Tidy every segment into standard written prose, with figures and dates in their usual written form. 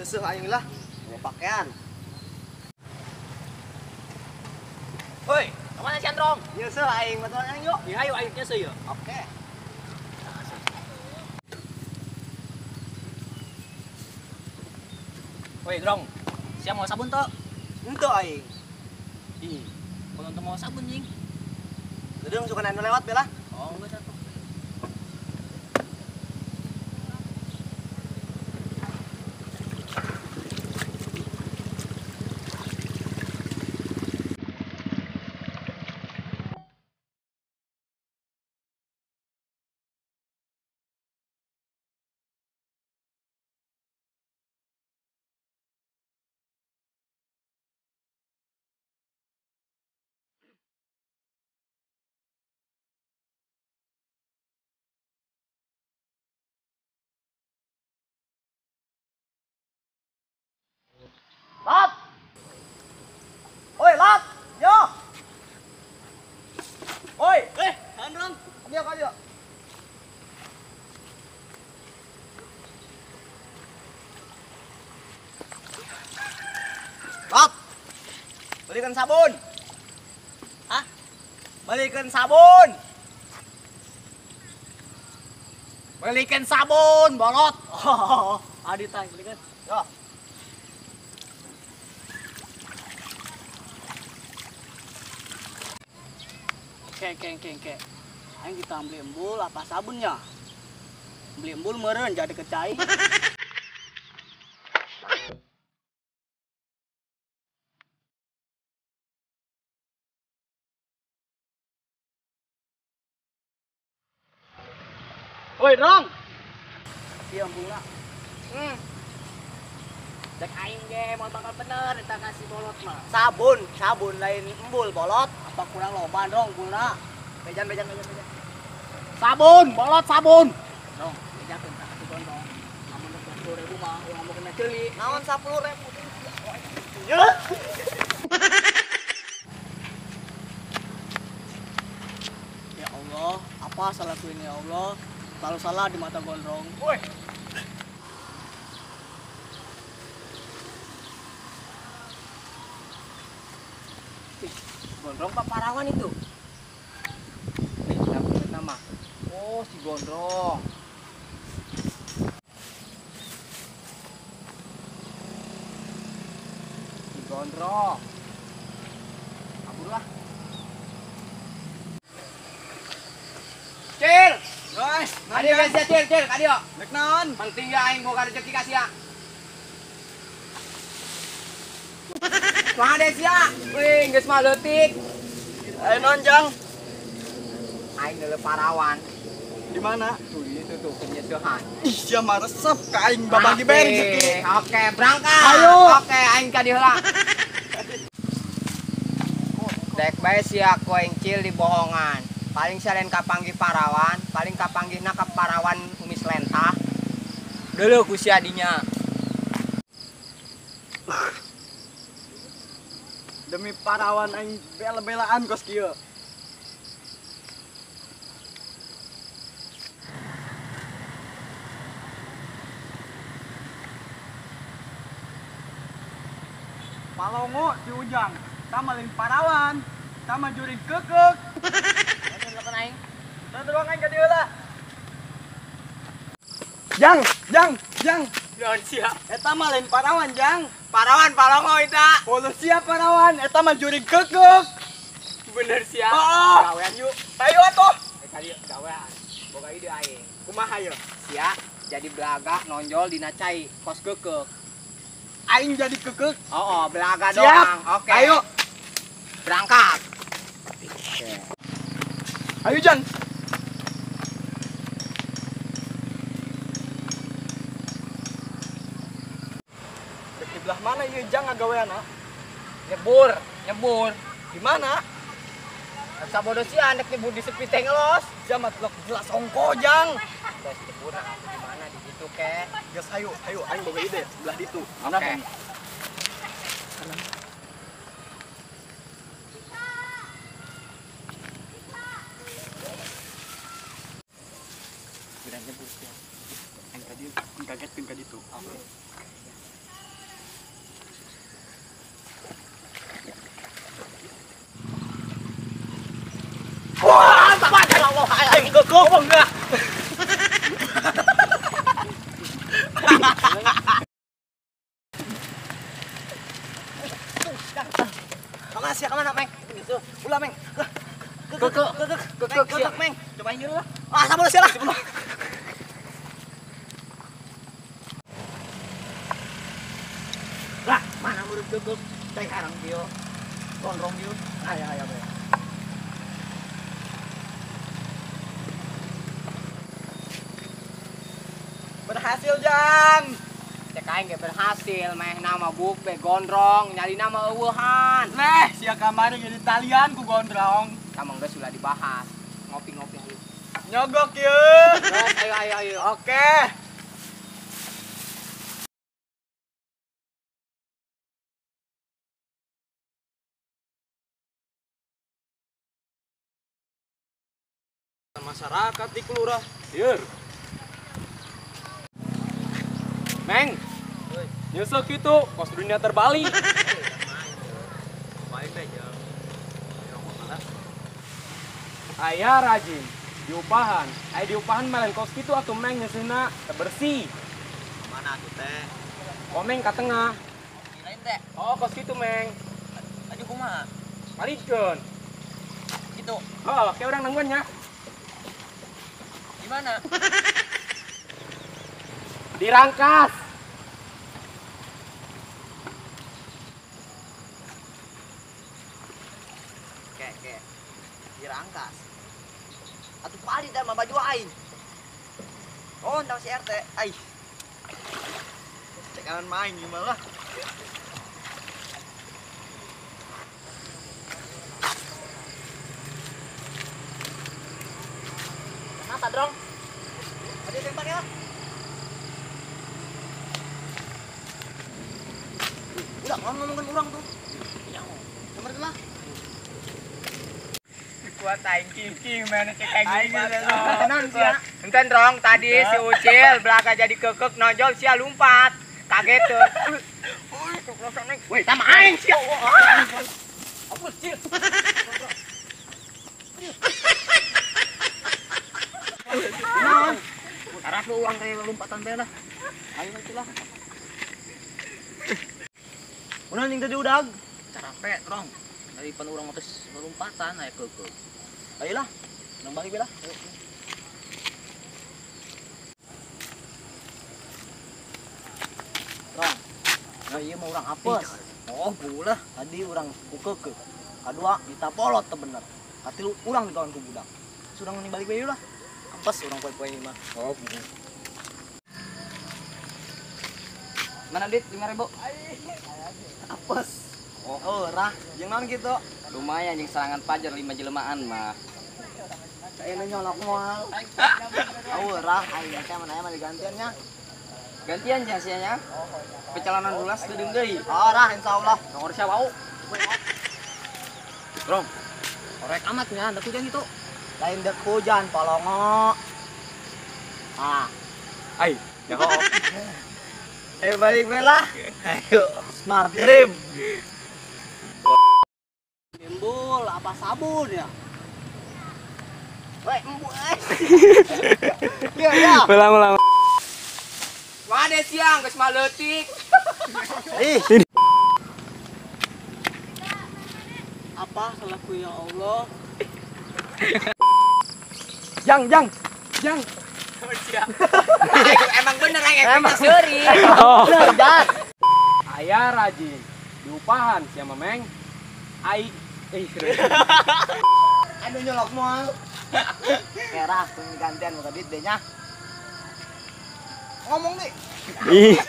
Nyeuseuh aing lah, bawa pakaian. Woi, kemana si Androng? Nyeuseuh aing, baturan aing yuk. Ya ayo aing nyeuseuh yuk. Oke. Woi, Drong. Siapa mau sabun toh? Henteu aing. Ih, kalau untuk mau sabun jing. Deung suka anu lewat bela. Oh, enggak satu. Lat. Oi, Lat. Yo. Oi, Androng. Dia ka dia. Lat. Belikan sabun. Hah? Belikan sabun. Belikan sabun, bolot. Oh, adi tang belikan. Yo. Kek. Aing kita beli embul apa sabunnya? Beli embul meureun jadi kecai. Woi, Drong. Ieu embulna. Dek aing ge mau bakal bener eta kasih bolot mah. Sabun, sabun lain embul bolot. Apa kurang loba dong embulna? Bejan. Sabun, bolot sabun. Dong, bejakeun ka atuh gondong. Amun 10.000 mah uang mau kena ceuli. Naon 10.000? Ya Allah, apa salahku ini ya Allah? Kalau salah di mata gondrong. Woi. Gondrong Pak Parawan itu. Nih, nama. Oh, si Gondrong. Si Gondrong. Kabur lah. Cil. Guys, adio guys ya, Cil, Cil, adio. Nek naon? Penting ya aing boga rezeki kasih ya. Kumaha deh sia? Wih, geus mah leutik. Ayo naon, Jang? Aing neuleuh parawan. Di mana? Tuh itu tuh penyeseuhan. Ih, sia mah resep ka aing babagi bae rezeki. Oke, berangkat. Ayo. Oke, aing ka dieu heula. Dek bae sia ku aing Cil dibohongan. Paling sia lain kapanggih parawan, paling kapanggihna ka parawan umis lentah. Deuleuh ku sia dinya. Demi parawan aing bela-belaan kos kieu. Palongo si Ujang, sama lain parawan, sama jurig keukek. Aing. Tah aing ka dieu lah. Jang, Jang, Jang. Naon sia? Eta mah lain parawan, Jang. Parawan palongo eta. Polo sia parawan, eta mah jurig keukek. Bener sia. Oh. Gawean yuk. Ayo atuh. Ka dieu gawean. Boga ide aing. Kumaha ye? Sia jadi belaga nonjol dina cai kos keukek. Aing jadi keukek. Oh, belaga siap. Doang. Oke. Ayo. Berangkat. Oke. Ayo, Jang. Di belah mana ieu Jang ngagaweana? Nyebur, nyebur. Di mana? Bisa bodoh sih anak nyebur di sepi teh ngelos. Jam atuh jelas ongko, Jang. Geus nyebur di mana di situ ke? Geus ayo, ayo aing boga ide sebelah ditu. Oke. Nyebur sih. Aing tadi kagetkeun ka ditu. Oke. Oh, enggak. Kemana sih? Kemana, Meng? Ulah, Meng. Ke, Meng. Cobain dulu lah. Ah, sama lu sih lah. Lah, mana murid kekek? Cai karang dia. Gondrong dia. Ayo, ayo, ayo. Berhasil, Jang. Cek aing ge berhasil, meh nama buk be gondrong, nyali nama eueuhan. Leh, sia kamari jadi talian ku gondrong. Kamang geus ulah dibahas. Ngopi-ngopi ayo. Nyogok yeuh. Ayo ayo ayo. Oke. Masyarakat di kelurah. Yeur. Meng. Nyesek itu, kos dunia terbalik. Ayah rajin, diupahan. Ayah diupahan malen kos gitu atuh Meng nyesehna bersih. Mana tuh teh? Komeng ka tengah. Kirain teh. Oh, kos gitu Meng. Aduh kumaha? Balikeun. Gitu. Oh, kayak orang nangguan nya. Gimana? Dirangkas. Oke, dirangkas. Atuh padi dah mah baju aing. Oh, ndang si RT. Ai. Cek kanan main gimana lah. Kenapa, Drong? Ada yang pakai lah. Udah, ngomongin orang tuh. Ya, nomor lah. Kuat aing king mana cek aing tenan sia. Enten Rong tadi si Ucil belaka jadi kekek nonjol sia lompat. Kaget tuh. Woi, sama aing sia. Apa Cil? Naon? Arah lu uang kayak lompatan teh lah. Ayo lah. Udah ning tadi udag. Capek, Rong. Dari pan urang atas lompatan aya kekek. Ayolah, nang balik lah. Rong, nah iya mau urang apes. Oh, bulah. Tadi urang ku kekek. Kadua ditapolot teu bener. Katilu urang digawan ku budak. Surang ning balik bae lah. Apes urang poe-poe ini mah. Oh, bulah. Mana dit 5.000? Apes. Oh, rah, jeung naon kitu? Lumayan jeung serangan pajar 5 jelema-an mah. Kayaknya nyolok moal. Oh, rah, aing teh mana aya mah digantiannya. Gantian sia nya. Pecalonan dulas deung deui. Oh, rah, insyaallah. Nongor sia wau. Rong. Korek amat nya, dek hujan itu. Lain dek hujan, polongo. Ah. Ai, nyaho. Ayo balik we lah. Ayo. Smart dream. Timbul apa sabun ya? Weh, embu eh. Ya, ya. Ulang-ulang. Mana siang geus maleutik. Ih. Apa salahku ya Allah? Jang, jang. Jang. Emang bener aing efeknya seuri. Oh. Bener, Ayah rajin diupahan sia mah Meng. Ai Aduh nyolok moal. Kerah tuh gantian buka duit deh nya. Ngomong nih.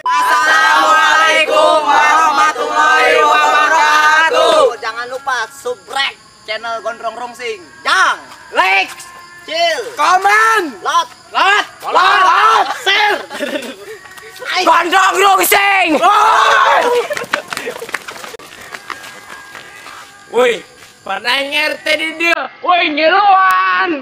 Assalamualaikum warahmatullahi wabarakatuh. Jangan lupa subscribe channel Gondrong Rungsing. Jang, like, chill, komen, lot, lot, lot, share. Gondrong Rungsing. Woi, pernah ngerti di dia. Woi, ngiluan.